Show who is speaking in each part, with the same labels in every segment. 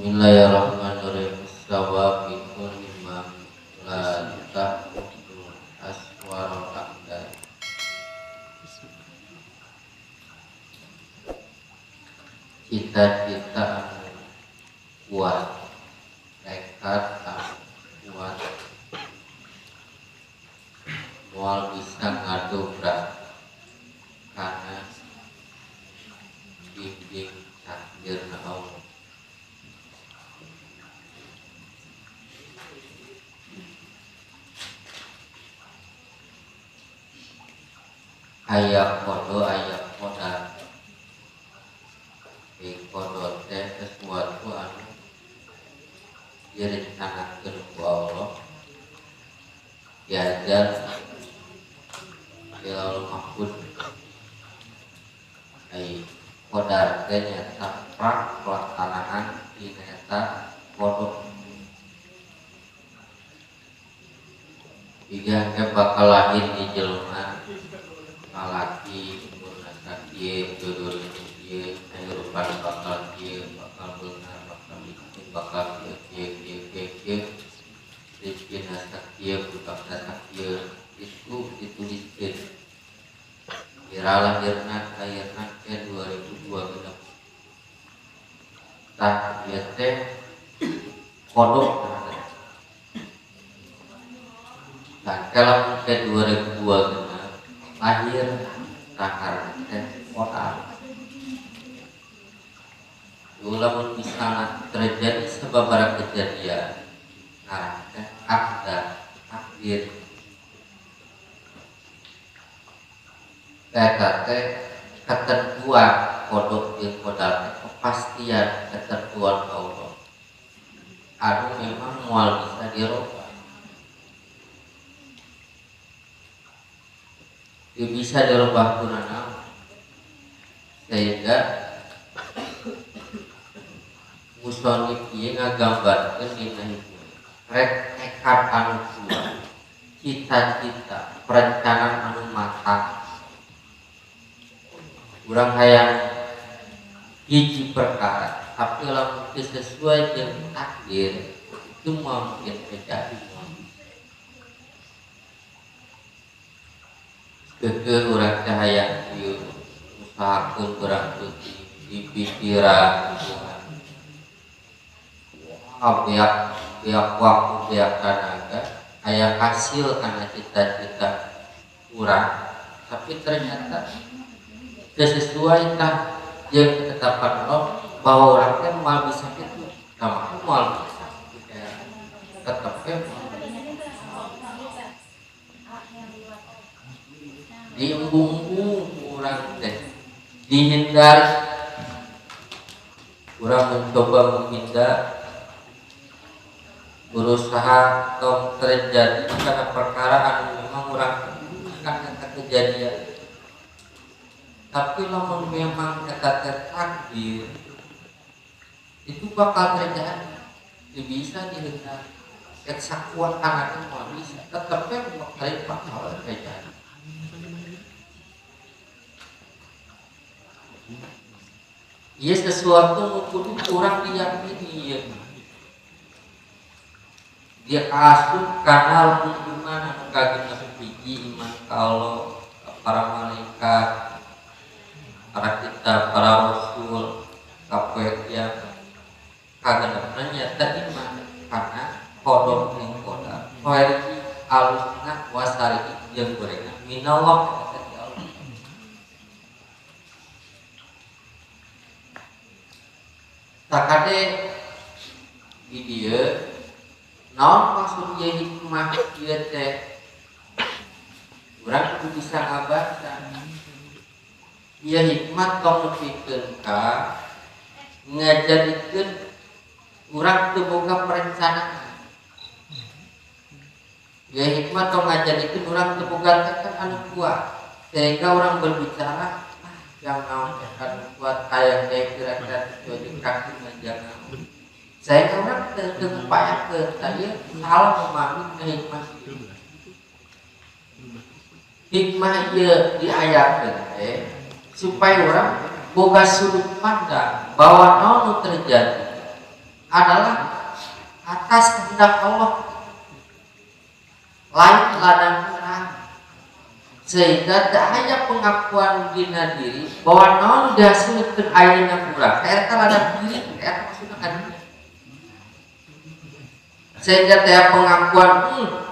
Speaker 1: Bismillahirrahmanirrahim. Sawabiqul himam la ta'uddu aswara aqdar. Cita-cita anu kuat, tekad anu kuat, moal bisa ngadobrak karena bimbing takdirna Allah. Aya kodo aya kodar. Di kodo teh sesuatu anu direncanakeun ku Allah diajar di Lauhul Mahfuz. Ai kodar teh nyaeta prak pelaksanaan dina eta kodo. Jika engke bakal lahir di jelema lalaki umurna sakieu, jodohna kieu, kahirupan bakal kieu, bakal beunghar, bakal miskin, bakal kieu kieu kieu kieu kieu, rezekina sakieu, budakna sakieu, itu dituliskeun. Kira lahirna lahirna ke 2002 genep. Tah ieu teh kodok. Nah, kalau ke 2002 genep lahir tah teh kodar. Lamun misalnya terjadi sababaraha kejadian ngarah teh akdar takdir. Eta teh ketentuan kodok jeung kodar teh kepastian ketentuan Allah anu memang moal bisa dirubah. Teu bisa dirubah kuna naon, sehingga musonif ieu ngagambarkeun dina hikmah rek tekad anu kuat, cita-cita, perencanaan anu matang. Urang hayang hiji perkara, tapi lamun teu sesuai jeung takdir itu moal mungkin terjadi. Keukeuh urang teh hayang ieu usahakeun urang peuting di pikiran wah beak waktu beak tenaga hayang hasil kana cita-cita urang, tapi ternyata teu sesuai tah jeung ketetapan Allah bahwa urang teh moal bisa kitu, tah moal bisa tetep we diembung-embung urang teh dihindari. Urang mencoba menghindar, berusaha tong terjadi karena perkara anu memang urang kan eta kejadian. Tapi lamun memang eta teh takdir itu bakal terjadi, teu bisa dihindari. Rek sakuat tenaga moal bisa, tetep we bakal terjadi. Ieu sesuatu nu kudu kurang diyakini ieu. Dia asup kana iman anu kagenep hiji iman ka Allah, para malaikat, para kitab, para rasul, ka poe kiamat. Kagenepna nyaeta iman kana qada jeung qadar. Khairi alusna wasari jeung gorengna minallah eta ti Allah. Sakade di dieu naon maksud ieu hikmah ieu teh? Urang kudu bisa ngabaca. Ieu hikmah tong nepikeun ka ngajadikeun urang teu boga perencanaan. Ieu hikmah tong ngajadikeun urang teu boga tekad anu kuat sehingga urang berbicara yang naon tekad anu kuat hayang deui kira-kira sesuai jeung kaki ngajangan. Saya orang teu ngupayakeun, tah ieu salah memahami hikmah ieu. Hikmah ieu diayakeun teh supaya orang boga sudut pandang bahwa naon nu terjadi adalah atas kehendak Allah, lain ladang urang. Sehingga tak hanya pengakuan dina diri bahwa naon dihasilkeun ayeuna urang, eta ladang diri, eta maksudna ka diri. Sehingga teh pengakuan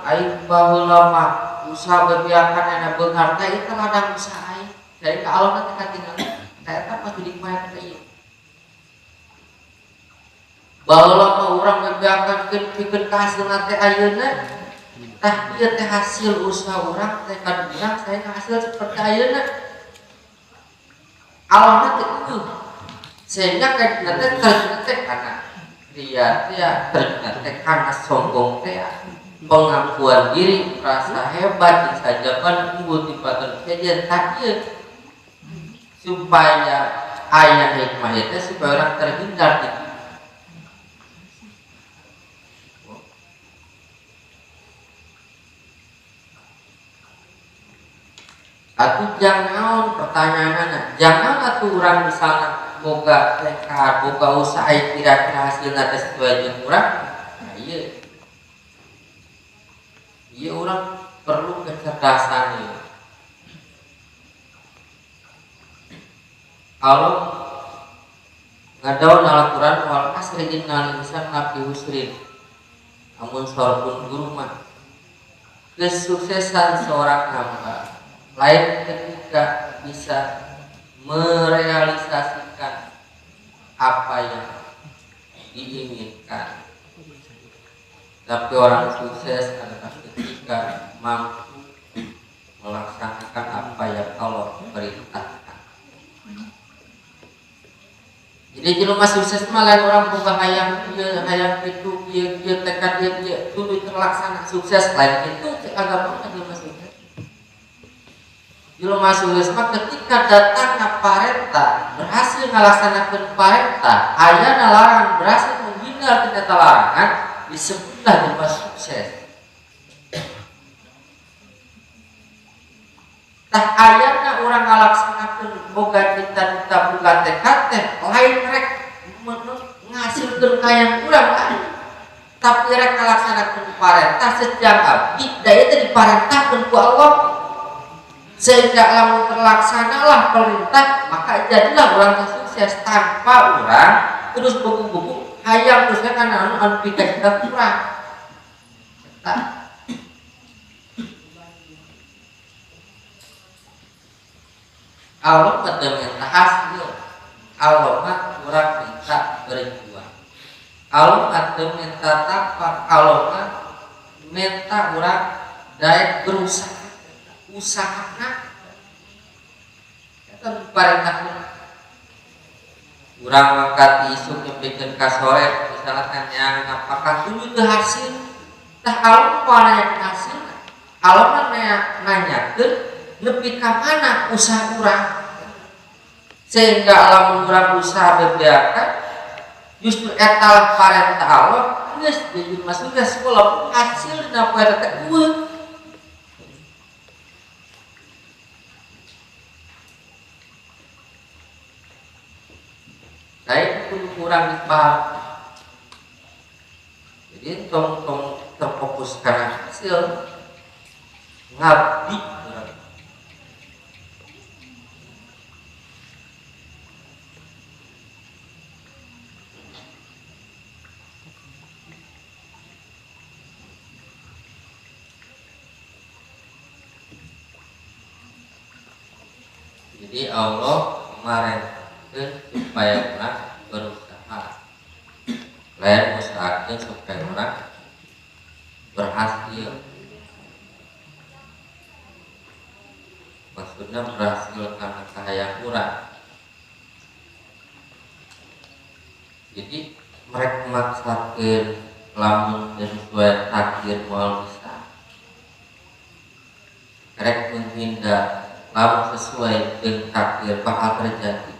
Speaker 1: aing baheula mah usaha bebiakan ayeuna beunghar teh eta ladang usaha aing. Sehingga Allah teh katingali eta pas didikmahan teh ieu. Baheula mah urang bebiakan pikeun kahasilna teh ayeuna, tah ieu teh hasil usaha urang teh ka urang saya hasil seperti ayeuna. Allah teh eueuh. Sehingga kadina teh terjun teh kana ria teh, terjun teh kana sombong teh, pengakuan diri merasa hebat disajakan unggul tibatan sejen tah ieu supaya aya hikmah teh supaya orang terhindar ti. Atuh jangan pertanyaanna, jangan atuh urang misalna boga tekad, boga usaha kira-kira hasilna teh sesuai jeung urang. Nah ieu. Ieu urang perlu kecerdasan ieu. Allah ngadaun Al-Qur'an wal asri innal insana lafi husrin. Amun sorpun guru mah kesuksesan seorang hamba lain ketika bisa merealisasikan apa yang diinginkan, tapi orang sukses adalah ketika mampu melaksanakan apa yang Allah perintahkan. Jadi jelema sukses mah lain orang boga hayang ieu, hayang kitu, ieu ieu tekad ieu ieu tuluy terlaksana sukses, lain kitu cek agama mah jelema sukses. Jelema sukses mah ketika datang ka parentah, berhasil ngalaksanakeun parentah, ayana larangan berhasil menghindar tina larangan, disebutlah jelema sukses. Tah ayana urang ngalaksanakeun boga cita-cita boga tekad teh lain rek ngasilkeun hayang urang lain, tapi rek ngalaksanakeun parentah sejang abdi da ieu teh diparentahkeun ku Allah. Sehingga lamun terlaksanalah perintah maka jadilah orang sukses tanpa orang terus buku-buku hayang terusnya karena anu anu pika kita kurang. Eta. Allah mah teu minta hasil, Allah mah kurang minta berjuang. Allah mah teu minta tapak, Allah mah minta urang daek berusaha. Usahana eta parentah urang mangkat isuk nyepikeun ka sore misalnya kan yang apakah dulu teu hasil tah Allah mah nanya hasil, Allah mah nanyakeun nepi ka mana usaha urang, sehingga lamun urang usaha bebeakan justru eta lah parentah Allah geus jadi masuk geus walaupun hasil dina poe teh eueuh. Saya itu kurang dipahami. Jadi tong-tong terfokus karena hasil ngabdi orang. Jadi Allah kemarin supaya orang berusaha, lain usahakan supaya orang berhasil. Maksudnya berhasil karena cahaya kurang. Jadi mereka memaksakan lamun sesuai takdir moal bisa. Mereka menghindar lamun sesuai dengan takdir bakal terjadi.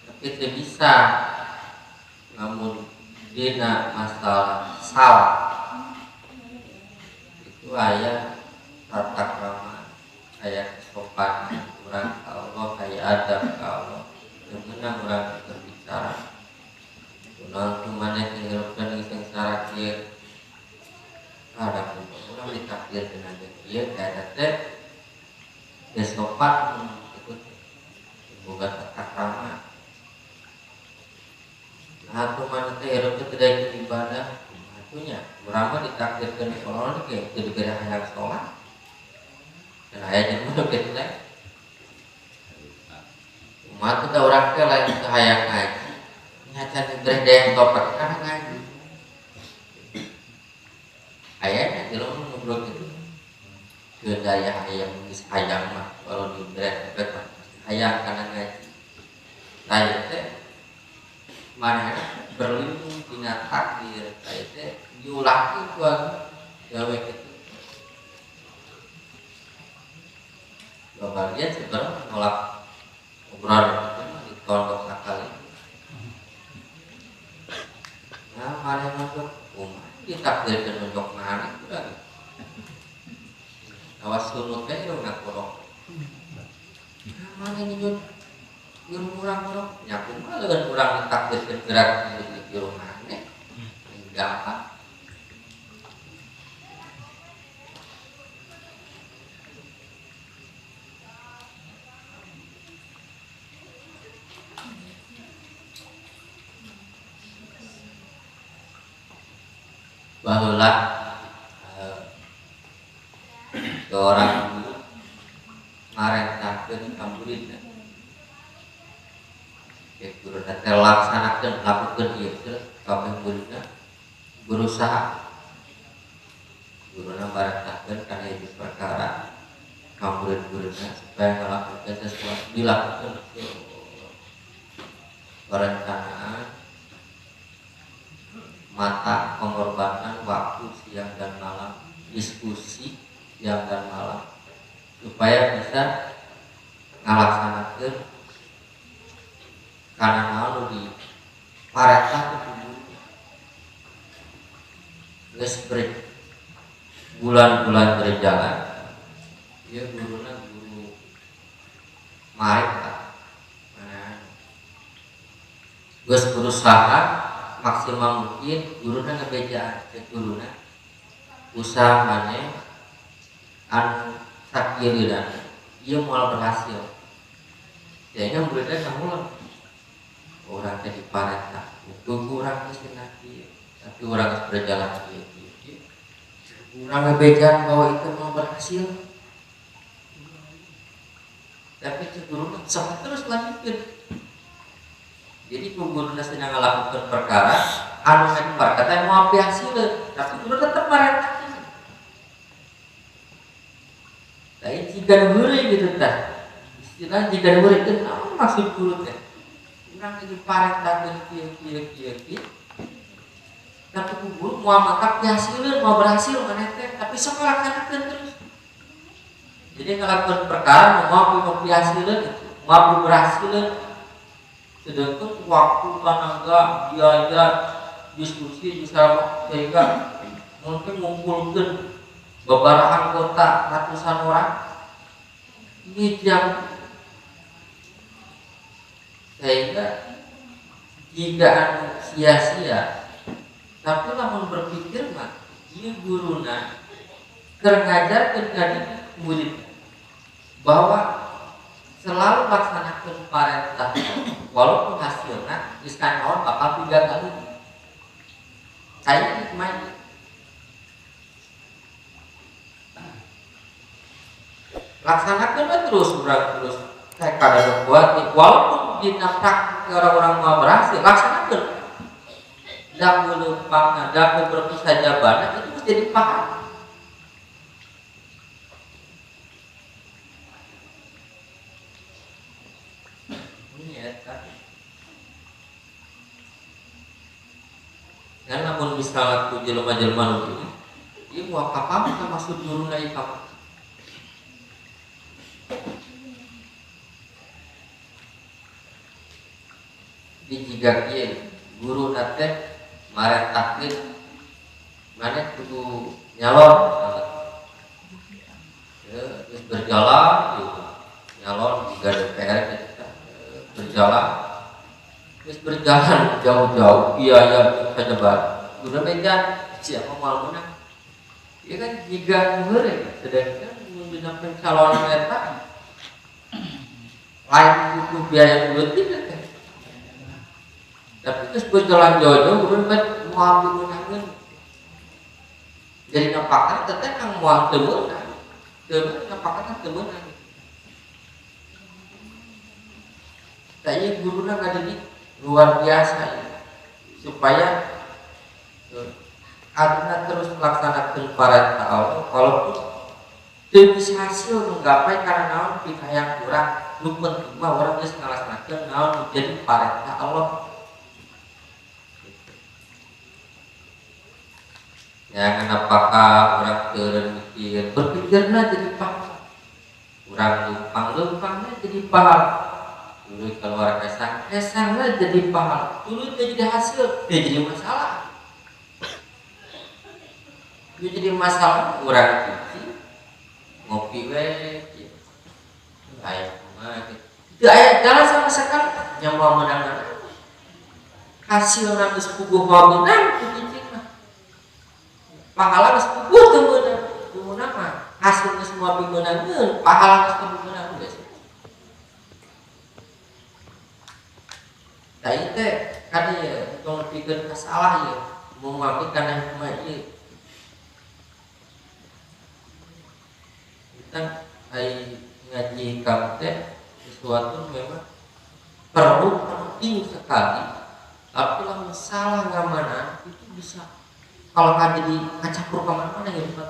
Speaker 1: Tapi tidak bisa namun dina masalah salah itu ayat tata krama, ayat kesopanan kurang Allah, ayat adab ke Allah. Teu meunang urang berbicara. Kunaon tu maneh teh hirup keneh sengsara kieu. Ada pun urang ditakdirkeun aja kieu eta teh geus sopan kitu boga tata krama. Nah, tu maneh teh hirup teh teu ibadah. Atunya urang mah ditakdirkeun di kolon ge teu dibere hayang salat. Dan aya jelema nu kitu teh. Kumaha teh urang teh lain teu hayang ngaji. Nya can dibere daya topat kana ngaji. Aya nya jelema nu ngobrol kitu. Teu daya hayang geus hayang mah kalau dibere topet mah hayang kana ngaji. Tah ieu teh manehna berlindung tina takdir, tah ieu teh diulahkeun ku gawe kitu. Bagian sebenarnya menolak obrolan itu mah ditondok sakali. Nah, mana nondok kumaha ditakdirkeun nondok mana urang. Awas sunut teh irung ngakorok. Nah, mana nyunyut irung urang korok nya kumaha leueun urang ditakdirkeun gerak nyunyut irung maneh. Gampang. Baheula seorang guru marentahkeun ka muridna. Cek guruna teh laksanakeun lakukeun ieu teh kabeh muridna berusaha. Guruna marentahkeun kana hiji perkara ka murid-muridna supaya ngalakukeun sesuatu dilakukeun perencanaan mata pengorbanan waktu siang dan malam, diskusi siang dan malam supaya bisa ngalaksanakeun kana naon nu diparentah ku guru. Geus bulan-bulan berjalan, ieu guruna guru marentah. Nah, geus berusaha maksimal mungkin guruna ngebejaan cek guruna usaha maneh anu sakieu ieu moal berhasil. Sehingga muridnya ngulang urang teh diparentah ku urang geus cenah kieu, tapi urang geus berjalan kieu kieu kieu. Urang ngebejaan bahwa itu mau berhasil. Tapi cek guruna sok terus lanjutkeun. Jadi ku guruna sedang ngalakukeun perkara anu ngadu perkara moal hasilna, tapi guru tetep marentahkeun. Lain jiga nu heureuy gitu tah. Istilah jiga nu heureuy teh naon maksud guru teh? Urang teh diparentahkeun kieu kieu kieu kieu. Tapi ku guru moal mantap hasilna, moal berhasil maneh teh, tapi sok ngalaksanakeun terus. Jadi ngalakukeun perkara moal hasilna gitu, moal berhasilna. Sedangkan waktu, tenaga, biaya, diskusi bisa sehingga mungkin ngumpulkan beberapa anggota ratusan orang ini jam sehingga jika anu sia-sia tapi lamun berpikir mah ieu guruna keur ngajarkeun ka murid bahwa selalu laksanakan parentah walaupun hasilnya geus kanaon bakal 3 kali. Saya nikmati. Laksanakan we terus urang terus kayak kada buat walaupun dina praktik orang-orang mau berhasil laksanakan. Dak leumpangna, dak berpisah jabana itu mesti jadi paham. Dan namun misalnya ku jelema-jelema nu kieu, ieu moal kapam ka maksud guruna ieu ka. Di jiga kieu guruna teh marentahkeun maneh kudu nyalon misalnya. Ya, terus berjalan gitu. Nyalon jiga DPR gitu, berjalan berjalan. Terus berjalan jauh-jauh, biaya pejabat. Guna beda, siapa mau menang? Iya kan jika heureuy, sedangkan mun dina pencalonan eta lain butuh biaya leutik teh. Tapi terus berjalan jauh-jauh guna bet moal meunangeun. Jadi napakan teh kang moal teu meunang. Teu meunang napakan teu meunang. Tanya guruna ngadidik luar biasa ya. Supaya aduna terus melaksanakan parentah Allah walaupun teu bisa hasil menggapai karena naon pikayang kurang nu penting mah urang geus ngalaksanakeun naon nu jadi parentah Allah. Jangan apakah urang teu mikir berpikirna jadi pahala, urang lumpang-lumpangna jadi pahala, tuluy keluar kesang kesangna jadi pahala, tuluy teu jadi hasil teu jadi masalah. Itu jadi masalah urang cuci ngopi we aya kumaha teu aya jalan sama sekali nya moal meunang hasilna geus puguh moal meunang ku cicing mah pahala geus puguh teu meunang teu meunang mah hasil geus moal pimeunangeun pahala geus teu meunang geus tah ieu teh kan ieu tong nepikeun ka salah ieu mun mami kana hikmah ieu kan ai ngaji hikam teh sesuatu memang perlu penting sekali, tapi lamun salah ngamanan itu bisa kalau nggak jadi kacapur kemana-mana ya Pak.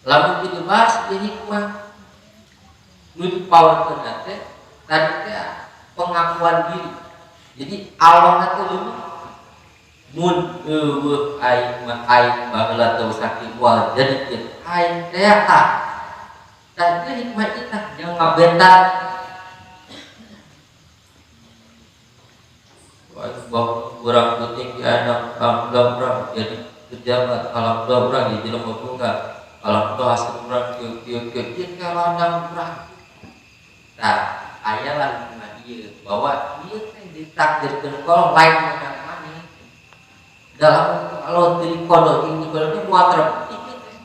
Speaker 1: Lamun dibahas di hikmah nu dipawarkeun teh tadi teh pengakuan diri. Jadi Allah teh leuwih mun eueuh aing mah aing baheula teu sakit wal jadi kieu aing teh tah tah ieu hikmah kita yang ngabentar wah urang penting di anak alhamdulillah urang jadi pejabat alhamdulillah urang jadi jelema bunga alhamdulillah hasil urang kieu kieu kieu ieu teh ladang urang tah aya lah hikmah ieu bahwa ieu teh ditakdirkeun ku lain menang dalam kalau dari kodok ini kodoknya buat terbukti gitu.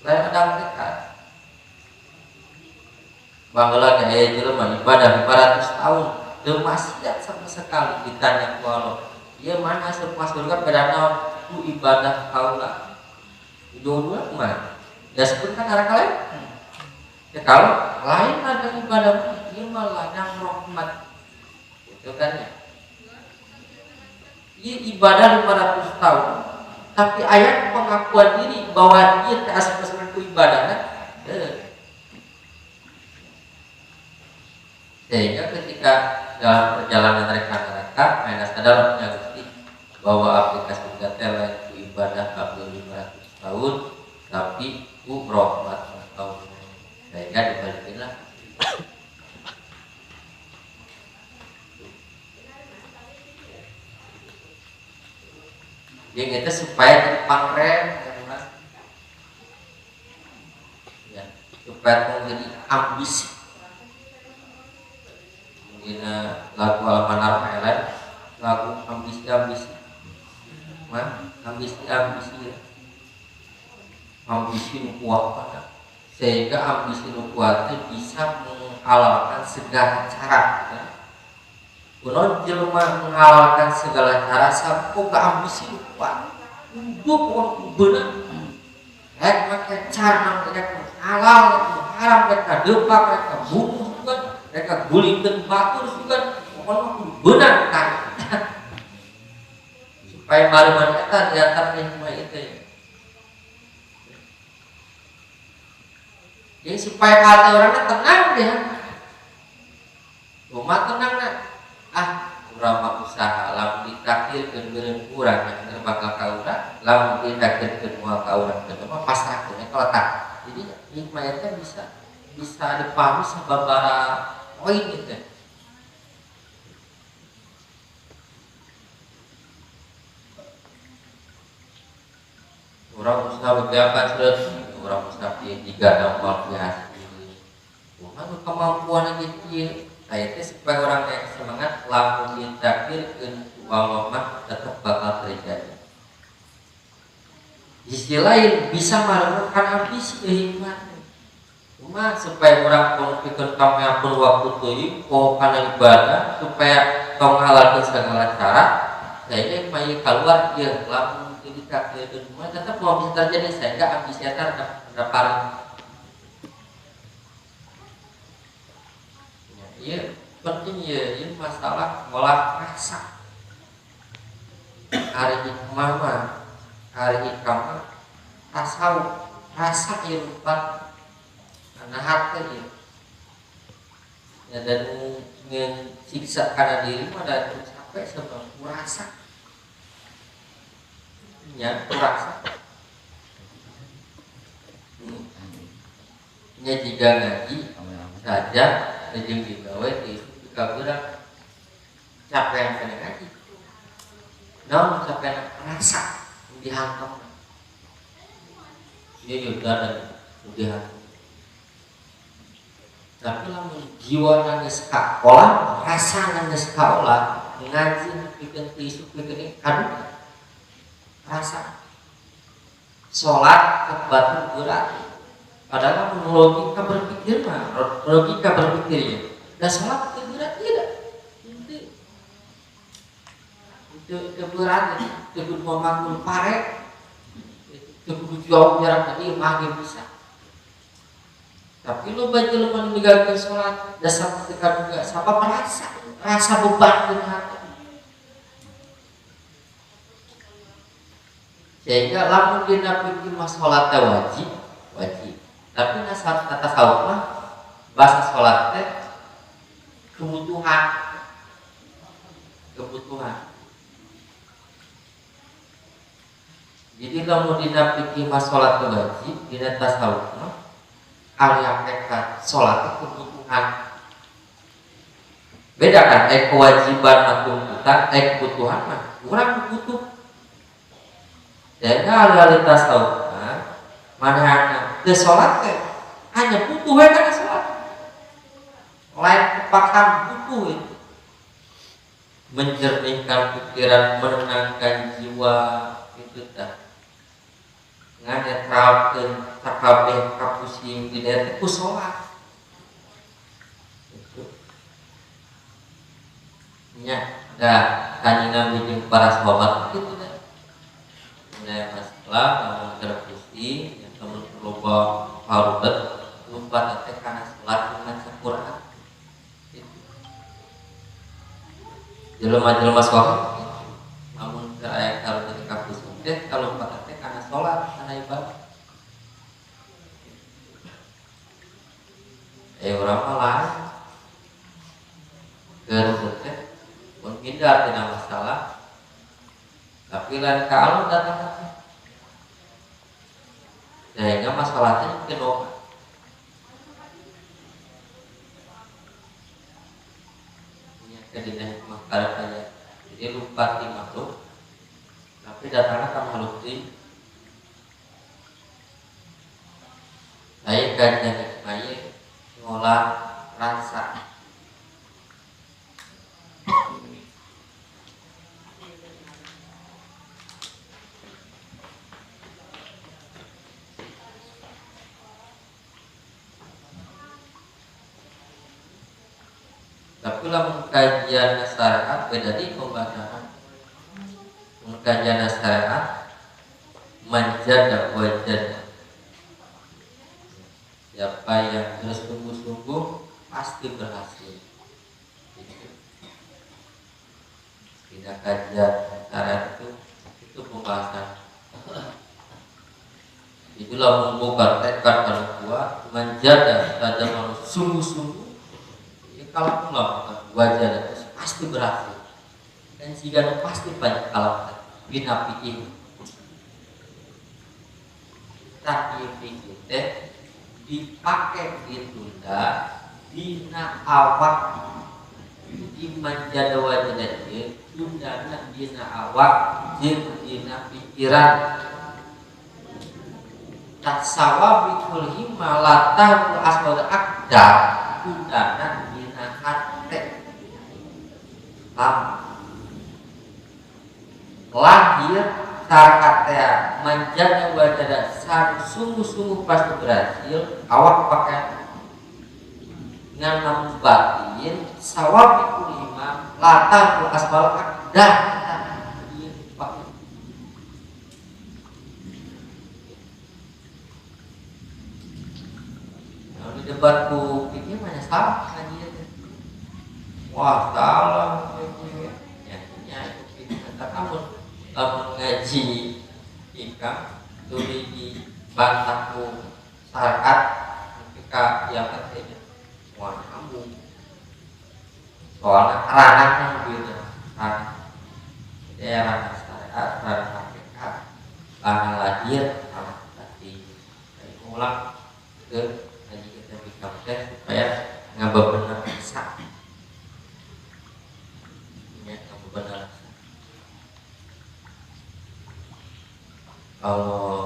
Speaker 1: Lain ada dekat. Bangla kayak jelema ibadah 500 tahun, teu maksiat sama sekali ditanya ku Allah. Ieu mana asup ka surga beda naon? Ku ibadah kaula. Ujung-ujungnya kumaha? Ya sebut kan arah lain. Ya kalau lain ladang ibadah ieu mah ladang rahmat. Gitu kan ya. Ia ibadah 500 tahun, tapi ayat pengakuan diri bahwa ia tak asup ku ibadahnya. Sehingga ketika dalam perjalanan mereka neraka, mainan sadar punya Gusti bahwa aplikasi teh lain ku ibadah kabeh 500 tahun, tapi ku rahmat tahun. Sehingga dibalikinlah. Yang itu supaya jadi pangrem ya, supaya menjadi ambisi. Mungkin lagu Al-Manar lain lagu ambisi-ambisi, mah ambisi-ambisi ya. Ambisi nu kuat sehingga ambisi nu kuat bisa menghalalkan segala cara. Ya. Kuno jelema menghalalkan segala cara sampo ke ambisi nu kuat. Kudu pokok bener. Rek make cara rek halal, rek haram, rek kadepak, rek bunuh juga, rek gulingkeun batur juga, pokokna kudu bener kan. Supaya mareman eta diantar hikmah itu ya. Jadi supaya hati orangnya tenang dia. Rumah tenang nak. Ah, urang mah usaha lamun ditakdirkeun beureum urang yang bakal ka urang, lamun ditakdirkeun moal ka urang teh mah pasrahkeun ka letak. Jadi hikmah eta bisa dipahami sababaraha poin gitu. Urang usaha begakan sudah, urang usaha ieu jiga moal hasil. Kumaha kemampuan kieu aya teh supaya orang yang semangat lamun ditakdirkeun ku Allah mah tetep bakal terjadi. Di sisi lain bisa maremukkan ambisi hikmah. Cuma supaya orang pun kameapun waktu teuing poho kana ibadah supaya tong ngalalkeun segala cara sehingga mah keluar ieu lamun ditakdirkeun mah tetep mau bisa terjadi sehingga ambisi eta tetep pareng. Iya penting ya, ini masalah ngolah rasa. Hari hikmah mah, hari hikmah mah tasawuf, rasa ieu lupa karena hati ieu. Ya dan ngeun siksa kana diri mah dan capek sebab rasa. Nya rasa. Nya jika ngaji saja jeung digawe di kabeurang capek kana ngaji. Naon capek rasa dihantam. Ieu juga dan dihantam. Tapi lamun jiwa geus kaolah, rasa geus kaolah, ngaji pikeun tisu pikeun kadu rasa. Salat kebatur berat. Padahal lamun logika berpikir mah, logika berpikirnya. Da salat teu berat ieu da. Teu berat, teu kudu mamangkul pare. Teu kudu jauh jarak tadi mah ge bisa. Tapi loba jelema nu ninggalkeun salat, dasar teu kaduga sabab rasa, rasa beban di hati. Sehingga lamun dina pikir mah salat teh wajib, wajib. Tapi nasihat kata tasawuf mah bahasa salat teh kebutuhan. Kebutuhan. Jadi lamun dina pikir mah salat teh wajib, dina tasawuf mah ari hakikat salat teh kebutuhan. Beda kan kewajiban mah tuntutan, kebutuhan mah urang butuh. Dan ahli tasawuf mah manehna teu salat teh hanya butuh we kana salat. Lain kepakan butuh itu. Menjernihkan pikiran, menenangkan jiwa itu tah. Nganetralkeun sakabeh kapusing dina teh ku salat. Itu. Nya, da kanjeng Nabi jeung para sahabat kitu da. Nah, masalah lamun keur pusing, lamun loba parudet, lupa teh kana salat maca Quran. Itu. Jelema-jelema saleh lamun keur aya karudet kapusing teh kalupa teh kana salat, kana ibadah. Urang mah lain. Keur teh menghindar tina masalah. Tapi lain kalau datang lagi. Sehingga masalahnya kena. Ini kedina hikmah karakternya. Jadi lupa di makhluk, tapi datangnya ke makhluk di. Baik kajian hikmahnya ngolah rasa. Tapi lamun kajian syariat beda di pembahasan. Kajian syariat manjada wajada. Siapa yang bersungguh-sungguh pasti berhasil. Tidak kajian syariat itu pembahasan. Itulah membuka tekad kalau kuat manjada pada manusia sungguh-sungguh. Kalau melakukan wajah itu pasti berhasil. Dan jika pasti banyak kalau bina pikir. Tapi pikir teh dipakai ditunda dina awak di manjada wajah ieu tundana dina awak jeung dina pikiran. Tasawabikul himma la tahul aswad ak. Akdar gunana dina hate lahir syariat teh manjana wajada sungguh-sungguh pasti berhasil awak pakai ngan batin sawab iku lima latar asbal akdar. Kalau di debat ku pikir mana salah ngaji teh. Wah salah ya nya itu pikir kamu lamun ngaji hikam tuli dibantah ku syariat ketika yang katanya wah nyambung soalnya ranahnya beda ranah jadi ranah syariat ranah hakikat ranah lahir ranah batin. Jadi ulang ke ngaji kita hikam teh supaya ngabebener sah ya ngabebener sah. Kalau